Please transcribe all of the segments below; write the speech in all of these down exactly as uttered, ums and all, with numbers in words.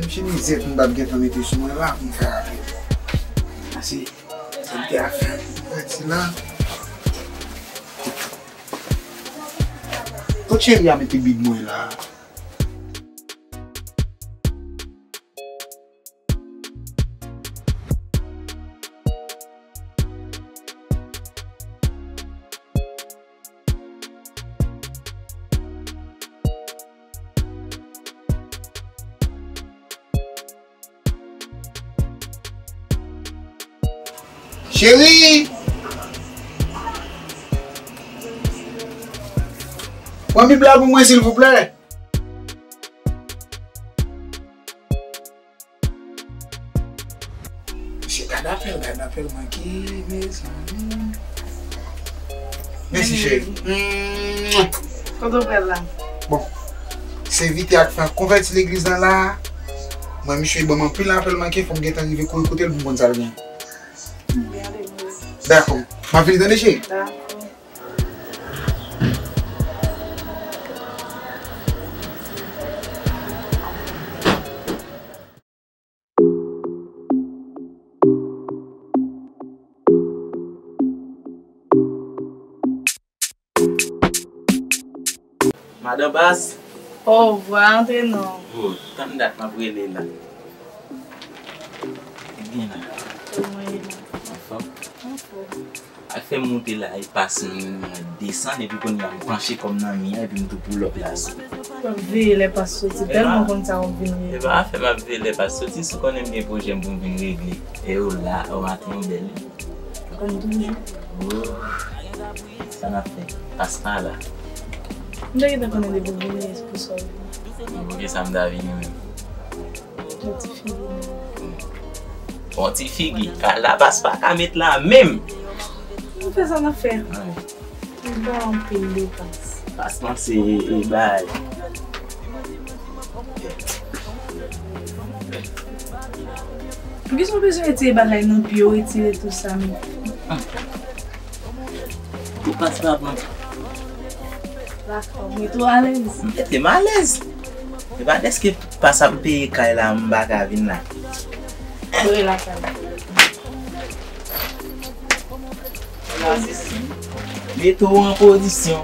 Menm chemizyèt m t ap gentan mete sou mwen la pou m fè avè l. Pase, sa m te ap fè. Gad sila. Kot cheri a mete bib mwen la? Cheri! Pran bib la pou mwen, silvouplè. Mesye, gad apèl, gad apèl manke, mezanmi. Mèsi, cheri. Kote w pral la? Bon, se vite ak fen konvèti legliz lan la. Mwen, misye ban m anpil apèl manke, fò m gentan rive kouri kote l pou m konn sa l gen. Dakò. M ap vini tande, cheri. Dakò. Madan Bas. Ovwa, antre non. Oh, tann dat m ap rele la. Ebyen la. Kòman ye la? Anfòm. Anfòm. Afè m moute la, e pase m desann, epi kounye a m panche kò m nan mi an, epi m tou pull up la sou. W ap veye lè pas soti, tèlman w konn sa w ap vin regle. E pa afè m ap veye lè pas soti, si w konnen m gen pwojè m pou m vin regle. E w la, w maten w bèl. Kòm toujou. Oh, sa n ap fè? Pas pa la. M te gentan konnen depi w vini, se pou sa w vini. Bon, poukisa m ta vini menm? Yon ti figi menm. Yon ti figi. Kay la pas pa ka met la menm. Nou fè sa n ap fè. Wi. M pa anpil de pas. Pas lan se, e, bay. Poukisa w bezwen retire bagay nan pye w, retire tou sa menm? Ou pas pa pran. Dakò, mwen tou alèz. M mete m alèz. E pa dèske pas ap peye kay la, m pa ka vin la. Mete w an pozisyon.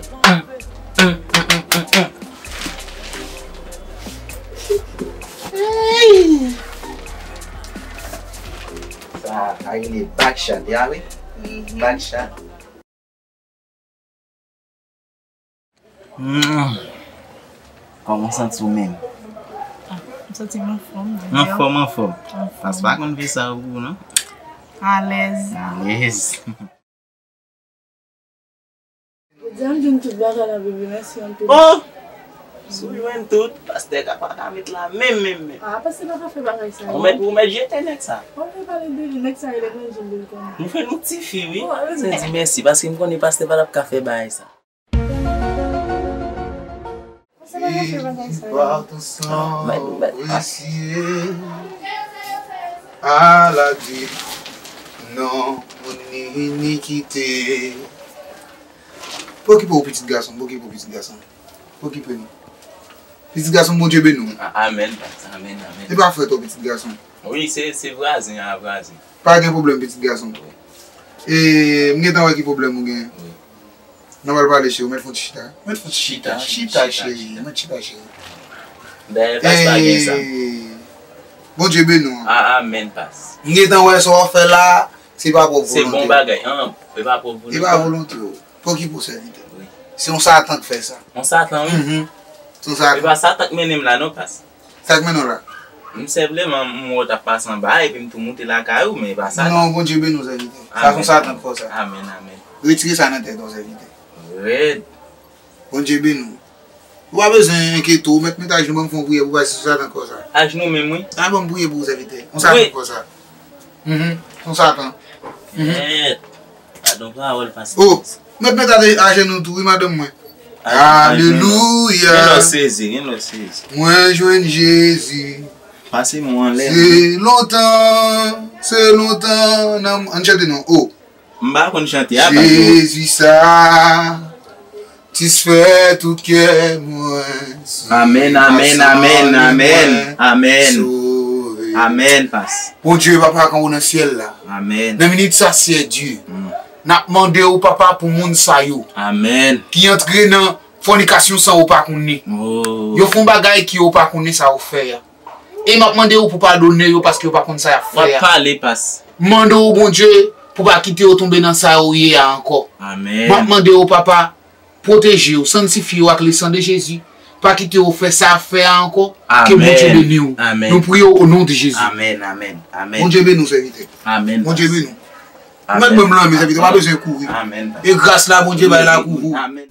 Sa, sa rele back shot, ya wi. Back shot. Hmm. Kòman w santi w menm? Ah, m santi m anfòm. Anfòm, anfòm. Anfòm. Pas pa konn fè sa pou ou, non? Alèz. Alèz. Jodi a m jwenn tout bagay la, bebe, mèsi anpil. Oh! Si w jwenn tout, pastè ka pa ka met la menm, menm, menm. Ah, pastè pa ka fè bagay sa yo. Ou mèt, ou mèt jete nèg sa. Ou mèt pale de li, nèg sa rele Granjil, li konnen. Nou fè nou tifi, wi. Ou pa bezwen di mèsi, paske m konnen pastè pa t ap ka fè bagay sa. Pastè pa ka fè bagay sa yo. Viktwa tan san presye a la di non moun inikite. Okipe w pitit gason, okipe w pitit gason. Okipe nou. Pitit gason, Bondye beni w. A-, amèn, pastè. Amèn, amèn. E pa frè w pitit gason. Wi, se, se vwazen an, vwazen. Pa gen pwoblèm, pitit gason. E, m gentan wè ki pwoblèm ou gen. Wi. N a pral pale, cheri, ou mèt fè yon ti chita. Mèt fè yon ti chita. Chita, chita, chita, cheri. Chita. Mèt chita, cheri. Dayè, pas pa gen sa. E, Bondye beni w. A-, amèn, pas. M gentan wè sa w ap fè la, se pa pwòp volonte w. Se bon bagay. An, e pa pwòp volonte w. E pa volonte w. Okipe w, sèvitè. Wi. Se yon Satan k fè sa. Yon Satan, wi. Mhm. Se yon Satan. E pa Satan k mennen m la, non, pas. Sa k mennen w la? M senpleman, m wè w t ap pase anba a, epi m tou moute lakay ou, men e pa sa. Non, Bondye beni w, sèvitè. Sa se yon Satan k fè w sa. Amèn, amèn. Retire sa nan tèt ou, sèvitè. Rèd. Bondye beni w. Ou pa bezwen enkyete w, ou mèt met ajnou ban m fè yon priyè pou w pase sou Satan k fè w sa. Ajnou menm, wi. A, ban m priye pou ou, sèvitè. Yon Satan k fè w sa. Mhm. Yon Satan. Mhm. Rèd. Gadon pawòl, pastè. Oh, mèt met ajenou tou, wi, madanm mwen. Alelouya. Gen lè w sezi, gen lè w sezi. Mwen jwenn Jezi. Pase mwen anlè. Se lontan, se lontan, nan, ann chante non. Oh. M pa konn chante a, pastè. Jezi sa. Satisfè tout kè mwen. Amèn, amèn, amèn, amèn, amèn. Amèn, pas. Bondye, Papa, kan ou nan syèl la. Amèn. Nan minit sa, Seyè Dye, n ap mande w, Papa, pou moun sa yo ki antre nan fònikasyon san ou pa konnen. Yo fè yon bagay ki yo pa konnen sa yo fè a. E m ap mande w pou padone yo paske yo pa konn sa y ap fè a. W ap pale, pas. M mande w, Bondye, pou pa kite yo tonbe nan sa yo ye a ankò. Amèn. M ap mande w, Papa, pwoteje yo, sanktifye yo ak le san de Jezi. Pa kite yo fè sa y ap fè a ankò. Ke Bondye beni w. Amèn. Nou priye w o non de Jezi. Amèn, amèn, amèn. Bondye beni w, sèvitè. Amèn. Bondye beni w. Ou mèt menm lan, men sèvitè, pa bezwen kouri. Amèn. E gras la, Bondye bay la kouvri w. Amèn.